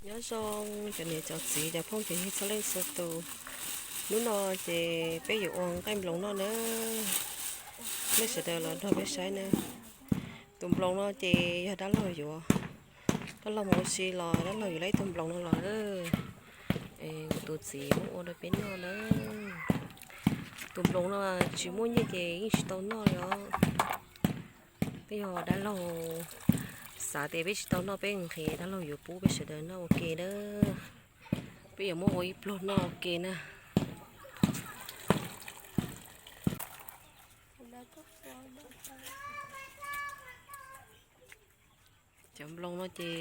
Nyob zoo cov niam cov txiv cov phooj cov ywg txhua leej txhua tus. Hnub no ces peb yuav ua nqaij nploos noj na. Nej sawv daws los nrog peb saib na. Tus nploos no ces yog dab laug yuav, dab laug mus ua si los dab laug yuav tau ib tug nploos no los, kuv tus txiv muab ua rau peb noj na. Tus nploos no tsis muaj nyiaj ces yeej tsis tau noj li os. Twb yog dab laug xav tias peb tsis tau noj peb nqhis dab laug yuav pub peb sawv daws noj ua ke na. Peb yuav muab ua ib pluag noj ua ke na. Cov nploos no ces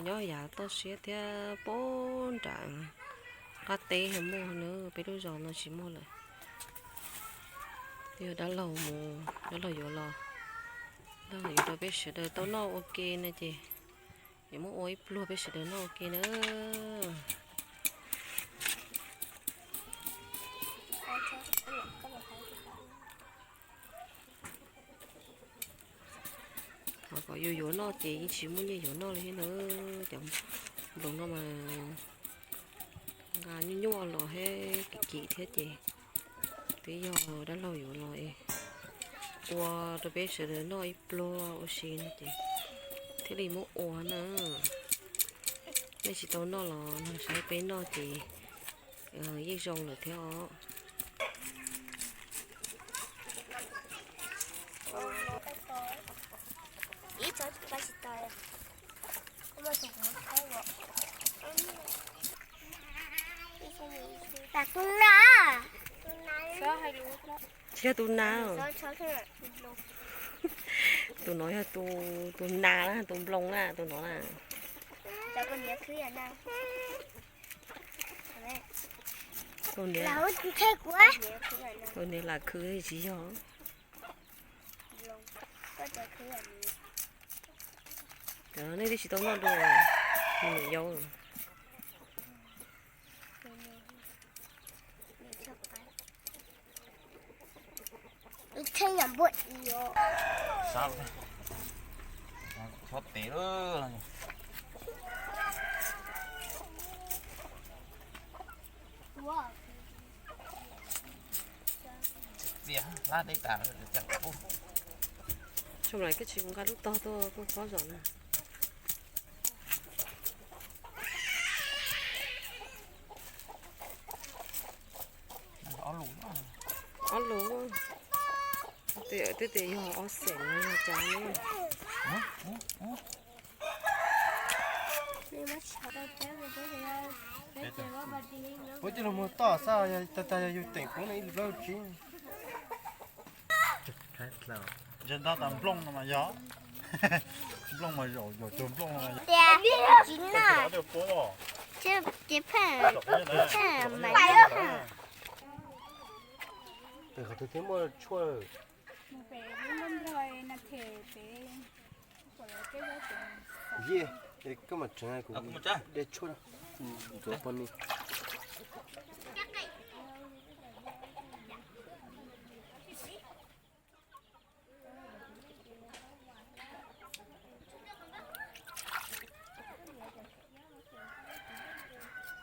nyob yav toj siab thiab puag nram qab teb ho muaj na, peb lub zos no tsis muaj lawm. Yog dab laug mus, dab laug yuav los, dab laug yuav rau peb sawv daws tau noj ua ke na ces yuav muab ua ib pluag peb sawv daws noj ua ke na. Ho kom yuav yuav noj ces yeej tsis muaj nyiaj yuav noj li thiab na. Cov nploos no mas nqa nyuaj nyuaj los thiab kim kim thiab ces twb yog dab laug yuav los ua rau peb sawv daws noj ib pluag ua si no ces thiaj li muab ua na. Nej tsis tau noj los nrog saib peb noj ces yeej zoo lawm thiab os. Tsis yog tus nas. Tus no yog tus nas na, tus nploos na, tus no na. Tus niag lam khwv tsis yog. Cov nej twb tsis tau noj dua, nws niam yau. Ib txheej yam npua ib os. Sab, txhob tes lawm. Txias hlab deb tas. Tsam lawv koj tsis nqa lub tog tuaj kuj pob zos na. Ob lus, twb tias yog ob xeem no yog cas ne. Puab coj lug muag toj xwb, tag tag yog yug teem puab no ib lub plaub tsib. Ntshe ntab tas nplooj no mas yog. Nplooj mas zaum zaum tug nplooj no mas yog. Tias tsis noj, ces pheej, pheej mas noj. Pem qhov twg thiaj muaj tshuaj? Yej, koj mam tseev kuv de tshuaj ntxuav poj niam.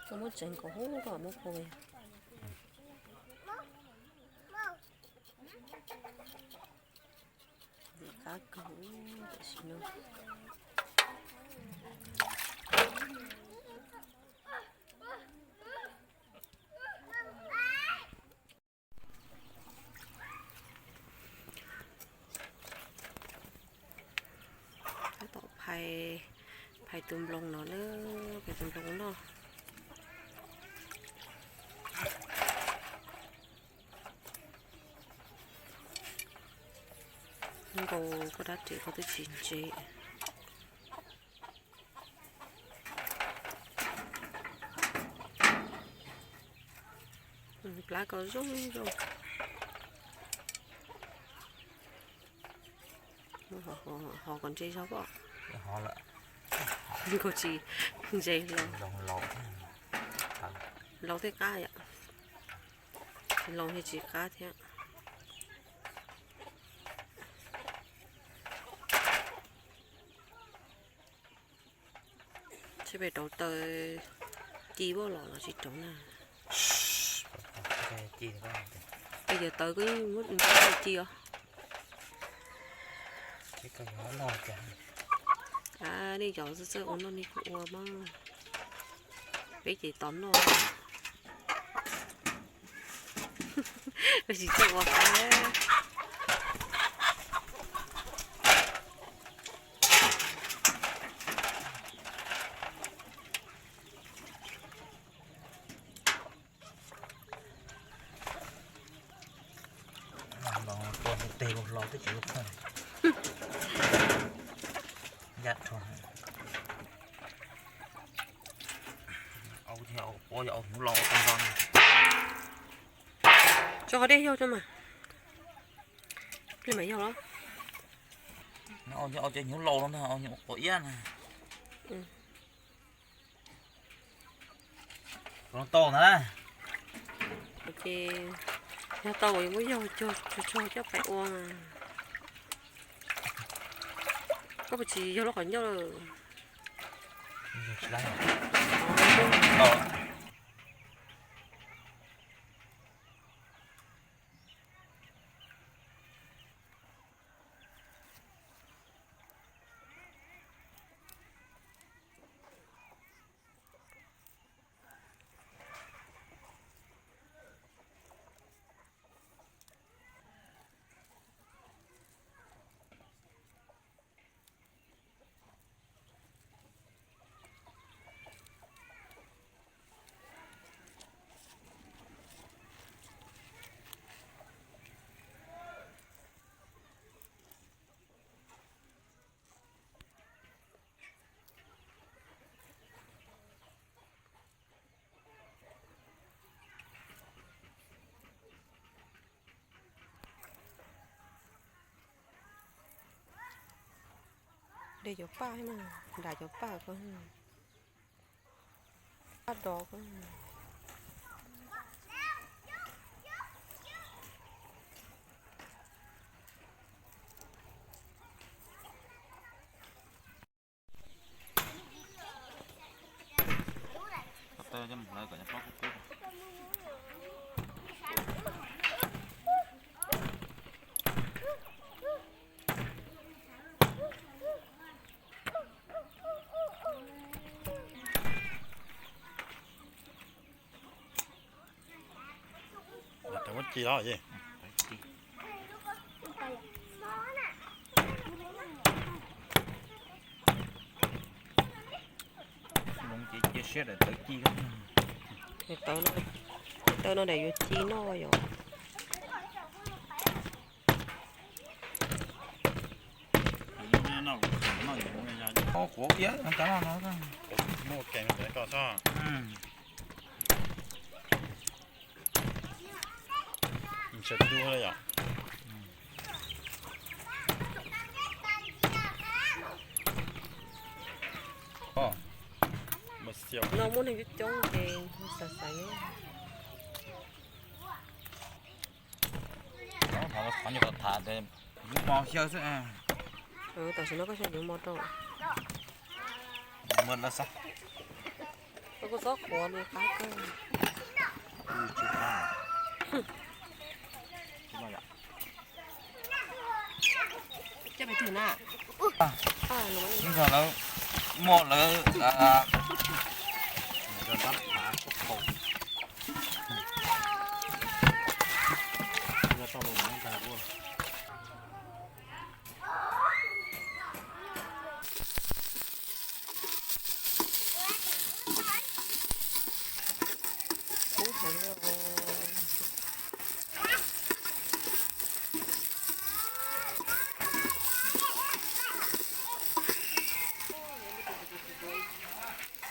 Koj muab tseev kom huv koj mam muab pua. Qab kawg tam sim no. Tab tom phais, phais tus nploos no na, phais tus nploos noj. Nkaus koj dab tsi koj twb tsis ntse. Plab ko zoo zoo. Ho kom ntse zog pob. Nkaus tsis ntse los. Laus thiaj qab yom. Tsis laus thiaj tsis qab thiab. Ntshe Peb rauv taws ci, peb los los tsis rauv na. Peb yawg taws koj yeej muab taws ci os. Nej cov txawj ua noj nej kuj ua mas, peb ces tos noj, peb tsis txawj ua qab. Tua tes hlo twb tsis ua phooj. Ncaj rho. Au, au hnyuv laus tag nrho. Tso qhov dej yog tso mas. Plig mam yog los. Au cov hnyuv laus no na, au hnyuv quav iab na. Tau na. Ces yog tau yuav muab yog cog tsuag tsuag coj pais ua mas. Koj puas tsis yog lub qhov ncauj lawm? De cov paj mas, nram cov paj ko, paj dov ko. Muab ci los ye. Cia siab daim tawv ci. Daim tawv no daim yuav ci noj yom. Quav iab cov no. Muaj kev ko txhob. Ntshe dub yom. No muaj neeg coob coob ces xav xav. Thov nyuam qhuav tham tias yuav mos xyaw xwb. Tam sim no koj xyaw yuav mos rau. Mos lawm xav. Koj kuj txhob qhuav li qab kawg. Ib zaug lawv muaj lawv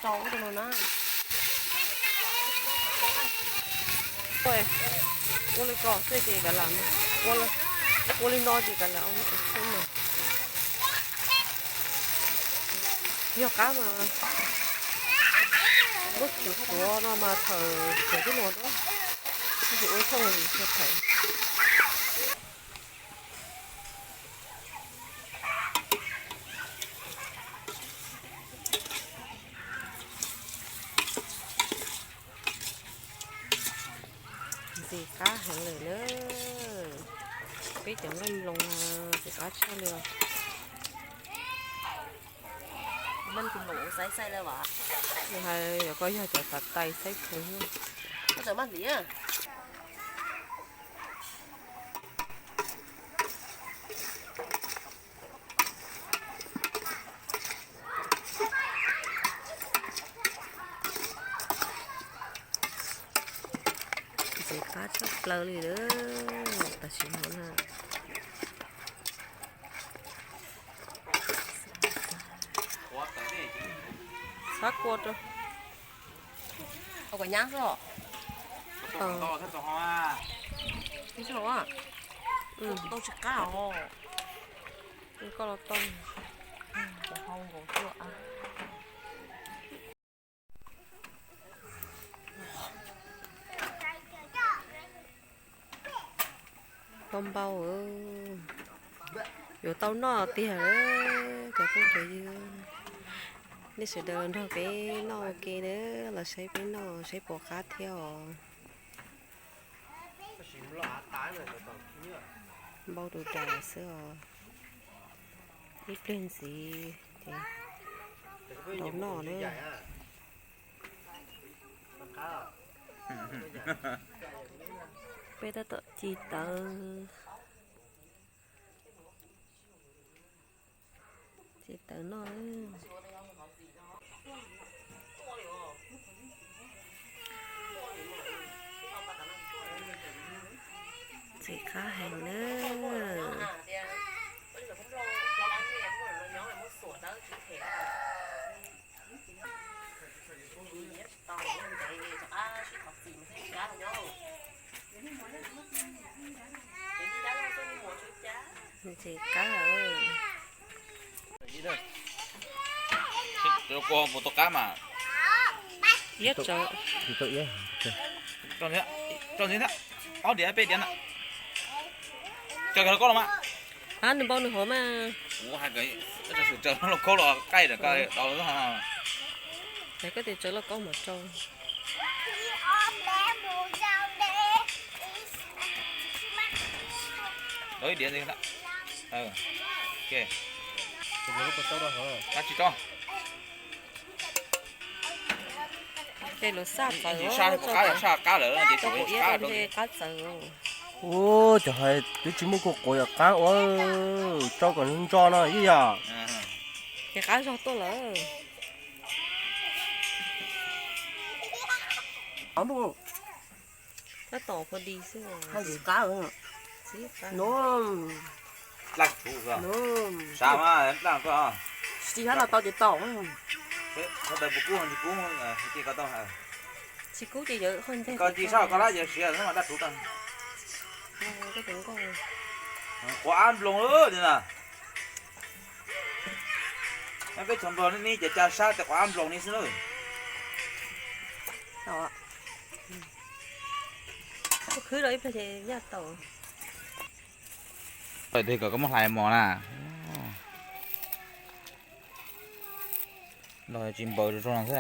Rau ub rau no na. Ua li ko xwb ces kav lam, ua li no ces kav lam ua xwb mas. Yog qab mas muab tsuav tsuav no mas thaum tsuav tib no na, tsis ua thooj li thaum. Txiv qab heev lawm na. Peb cov nqaij nploos txiv qab tshaj li. Hais yog koj yog cov tav tais xaib khoom. Ntxim qab tshaj plaws li lawm tam sim no na. Xav kua rau. Ua kom nyab xwb os. Tau tsis qab os. Koj los tau. Paj npau, yuav tau noj tiag lawm cov phooj cov ywg. Nej sawv daws los nrog peb noj ua ke na, los saib peb noj saib puas qab thiab os. Npau du das xwb os. Ib pliag ntxiv ces nrau noj na. Peb tab tom ci tawv, ci tawv noj. Ntxim qab heev na. Ntxim qab. Kua puas tau qab mas? Iab tsawv. Tso ntxiv thiab, ob diav peb diav na. Tso kawg los koj los mas. Ab, nws npau nws hov mas. Kuv hais kom tso sim tsawv los khaub los qaij ram ko do. Es koj tias tsawv los koj mam tsau. Ib diav ntxiv. Qab tsis tso. Ces lawv xaj txawv, saj qab lawm ces tus qab txawv. Ua, cov hais twb tsis muaj kua quav yog qab ua, tsau kom ntso no ib yam. Ces qab zog tuaj lawm. Tab tom pua di xwb. Hais tsis qab. Dlaj tsuv, sab mas dlaj koj. Tsis hab no tau ces tau. Qhov tais puas kub ho tsis kub, tsis kub tau. Tsis kub ces yawm koj ci sab koj lab ces siav mas dlaj tsuv tau. Quav ab nploos li na. Peb tsoom nplog ne ces ca sab tias quav ab nploos li xwb na. Khwb rau ib pliag ces yaj tau. Tawm tig kom koj muab hlais mos na. Los tsis npaws rau zoo no xwb.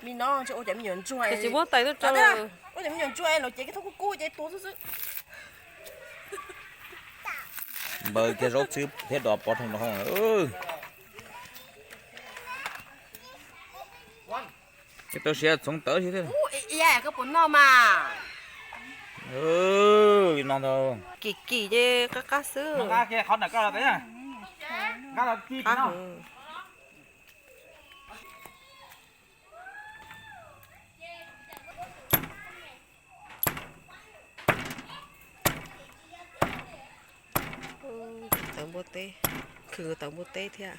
Me no ua cov me nyuam ntsuag, tsis muab tais tuaj rau. Ua cov me nyuam ntsuag los ces kub kub ces tua xwb xwb. Npaws kiag zaub txhwb thiab dos pov rhees rau hauv. Ces tau siav txhoov tawv si thiab. Koj puas noj mas? No ntag. Kim kim ces qab qab xwb. Nqa kiag qhov ntawm koj los tau. Nqa los ci no. Tawv npua teb, khwv tawv npua teb thiab.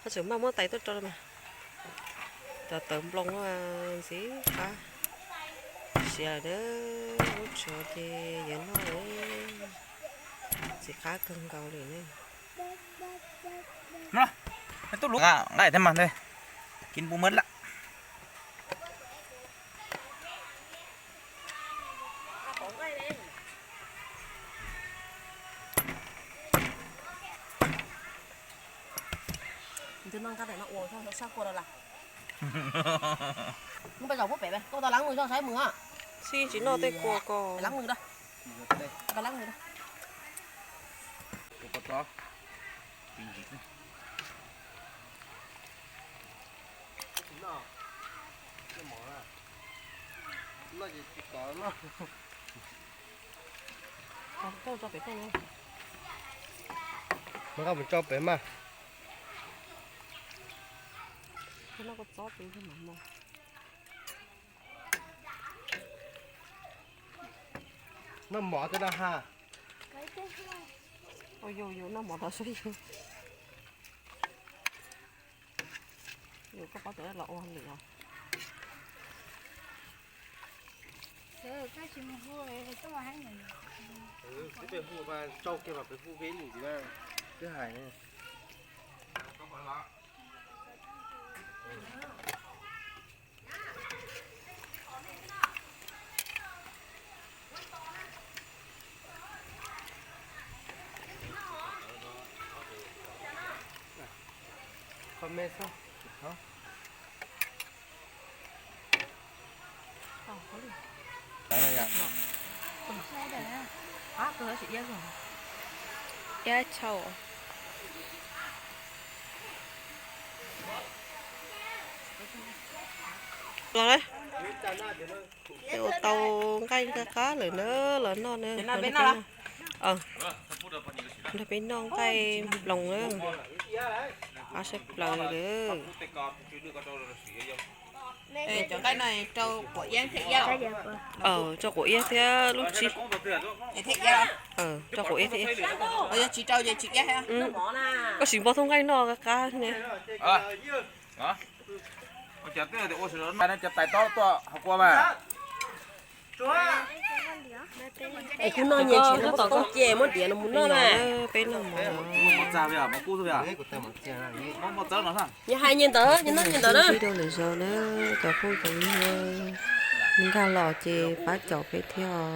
Ho tseem maj muab tais tuaj rau mas. Cov tawv nploos ntxim qab. Siav lawm na, lub tshua ces yuav noj lawm. Ntxim qab kawg nkaus li na. Nqa thiab mas, kib npub mab lawm. Nqa daim no ua sab kua rau las. Mus pais zaum pub pem, koj tau leeb nws zoj saib mus. Xib tsis noj tej kua ko. Leeb nws da. Leeb nws da. Mas koj mus tso pem mas. Noj mov tej no ha. Yus yus noj mov los saib yus. Yus koj paub cov los ua lwm os. Twb peb hu mas tsau kiag mas peb hu peb lwm na. Twb hais ne. Kho me xwb. Iab tshau. Los, ua tau nqaij qab qab lawm na, los noj na. Nrog peb noj nqaij nploos na. Qab sab plaws lawm. Rau quav iab thiab lub tsib. Rau quav iab thiab. Koj sim npo thooj nqaij noj qab qab ne. Kuv noj nyias tsis noj tau ces muab diav no mus noj na. Peb noj mov. Nyias hais nyias ntawd, nyias noj nyias ntawd na. Sib ntsib dua lwm zaus na, cov phooj cov ywg, nkag los ces pab caum peb thiab.